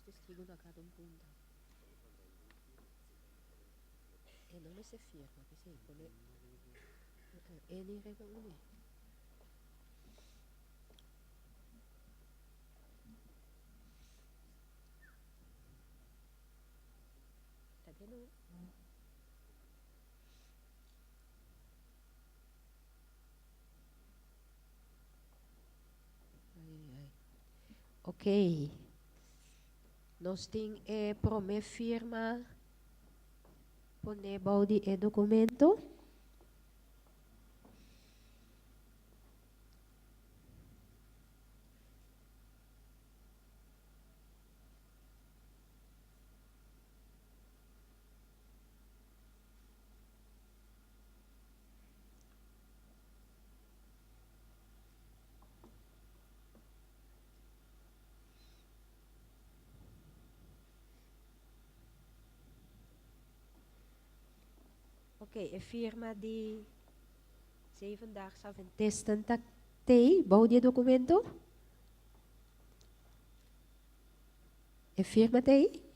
Dos testigo na cada un punta. E no mester firma, p'esei pone N riba uni. Ta bien no? Ai, ai, ai. Ok. Nos tin e prome firma pone bou di e documento. Ok, e firma di Zevendaagse Adventisten ta tei bou di e documento? E firma tei?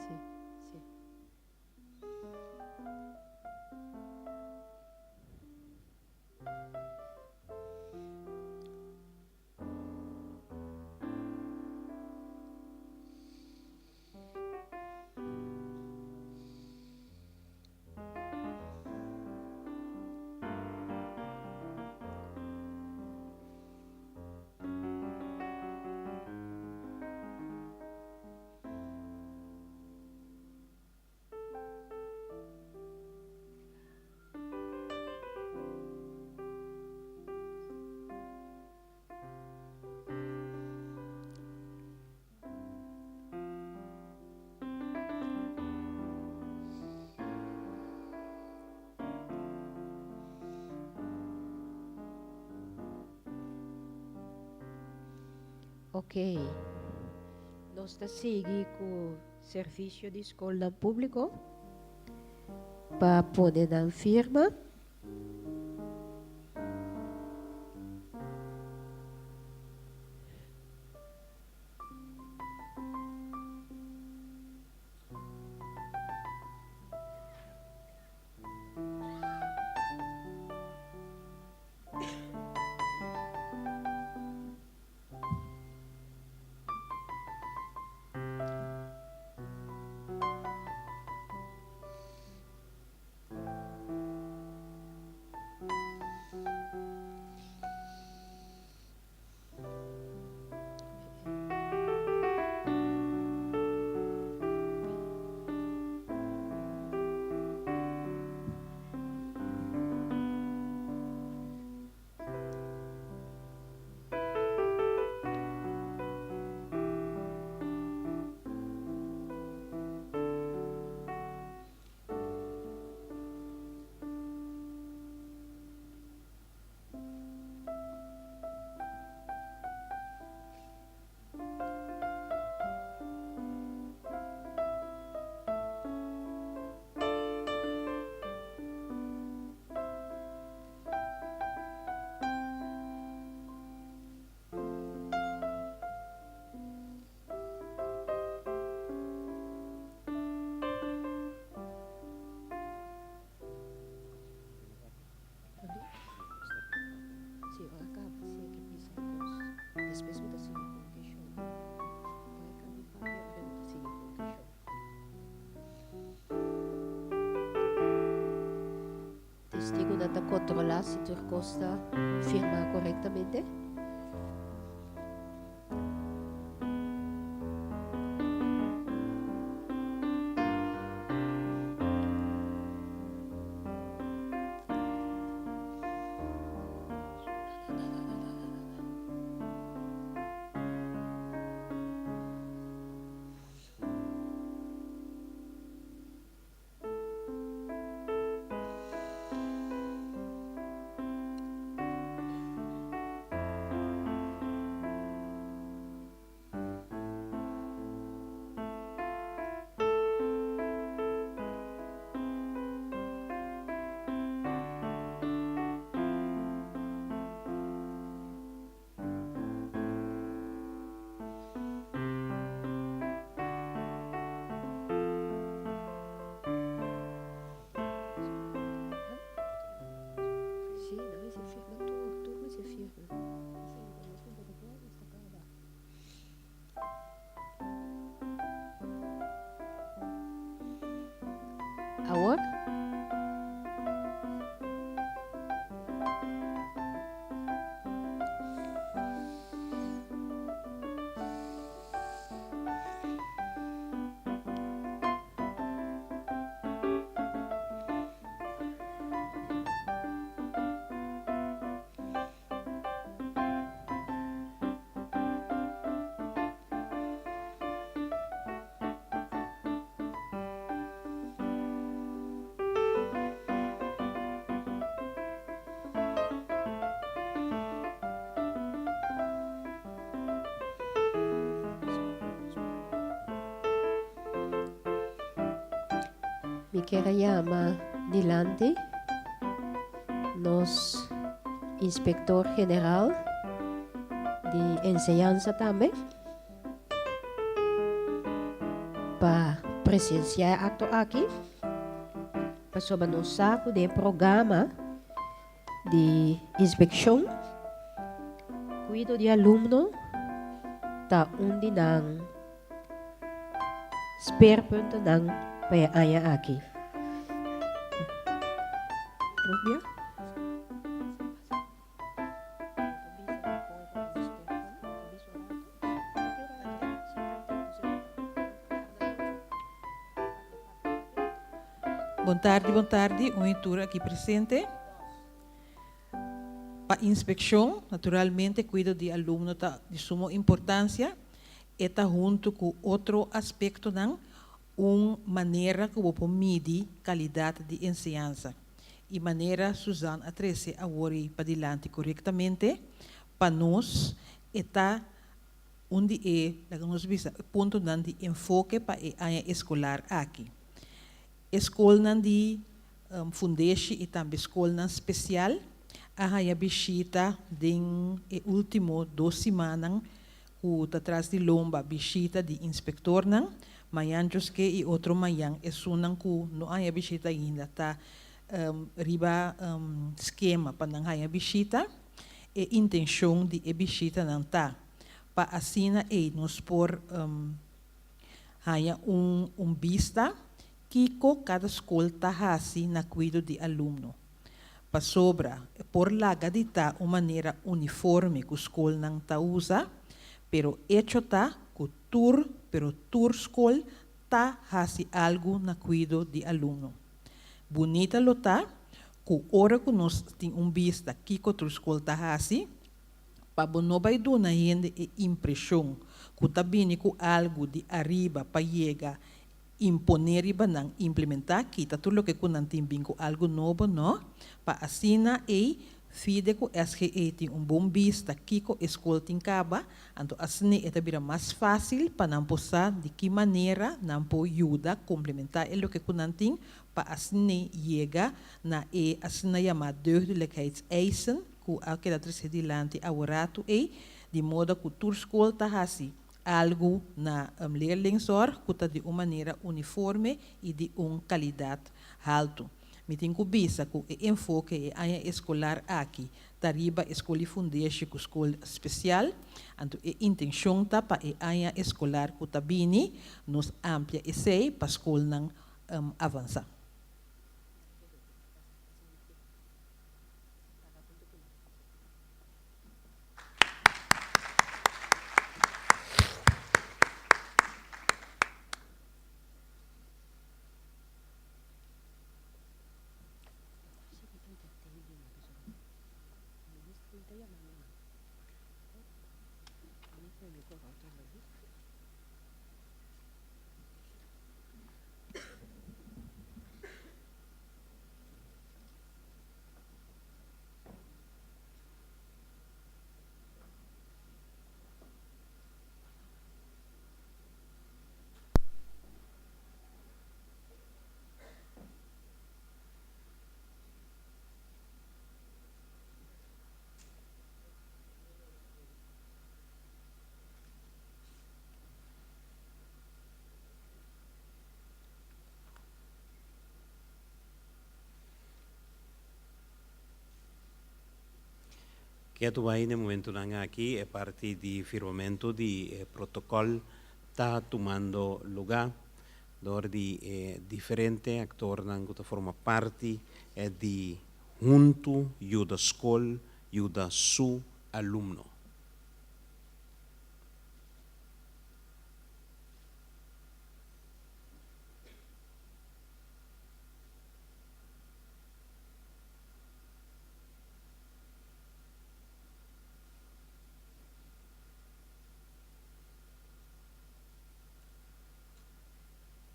Sí, sí. Ok. Nos ta sigui ku servisio di skolnan públiko pa pone nan firma. Testigunan ta kontrolá si tur kos ta firmá korektamente. Mi kier a yama dilanti nos Inspector General di Enseñansa tambe pa presencia e acto aki, pasobra nos sa cu den e programa di inspeccion cuido di alumno ta un di nan Speerpuntennan pa e aña aki. Rubia. Bon tardi, bon tardi, un y tur aki presente. Pa inspeccion, naturalmente cuido di alumno ta di sumo importancia. E ta huntu ku otro aspektonan un manera ku bo por midi kalidat di enseñansa. I manera Suzanne a trese awor ei padilanti korektamente, pa nos e ta un di e, laga nos bisa, e puntonan di enfoke pa e aña eskolar aki. E skolnan di fundeshi i tambe skolnan spesial a haña bishita den e último dos simannan ku ta tras di lomba bishita di inspektornan. Mañan djoske i otro mañan esunnan ku no haña bishita ainda ta riba skema pa nan haña bishita. E intenshon di e bishitanan ta pa asina ei nos por haña un un bista kiko kada skol ta hasi na kuido di alumno. Pasobra e por laga di ta un manera uniforme ku skolnan ta usa, pero echo ta ku tur pero tur skol ta hasi algu na kuido di alumno. Bunita lo ta ku ora ku nos tin un bista kiko tur skol ta hasi, pa bo no bai duna hende e impreshon ku ta bini ku algu di ariba pa yega imponé riba nan, implementá, kita tur loke ku nan tin bin ku algu nobo, no, pa asina ei FIDE ku SGE tin un bon bista kiko e skol tin kaba, anto asina e ta bira mas fásil pa nan por sa di ki manera nan por yuda komplementá e loke ku nan tin pa asina yega na e asina yamá deugdelijkheidseisen ku a keda trese dilanti aworatu ei, di moda ku tur skol ta hasi algu na leerlingzorg ku ta di un manera uniforme i di un kalidat haltu. Mi tin ku bisa ku e enfoke e aña eskolar aki ta riba e skol di fundeshi ku skol spesial, anto e intenshon ta pa e aña eskolar ku ta bini nos amplia esei pa skolnan avansá. Ketu bai na e momentunan aki e parti di firmamentu di e protokòl ta tumando lugá dor di e diferente aktornan ku ta forma parti di Huntu Yuda Skol Yuda Su Alumno.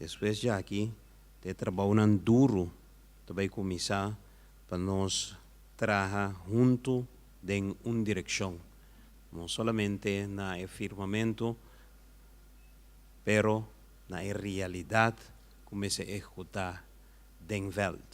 Despues djaki ta e trabounan duru ta bai kuminsá pa nos traha huntu den un direkshon, no solamente na e firmamentu, pero na e realidat ku mester ehekutá. den veld.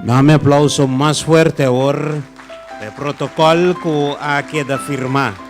Dame aplauso mas fuerte awor e protocol cu a keda firma.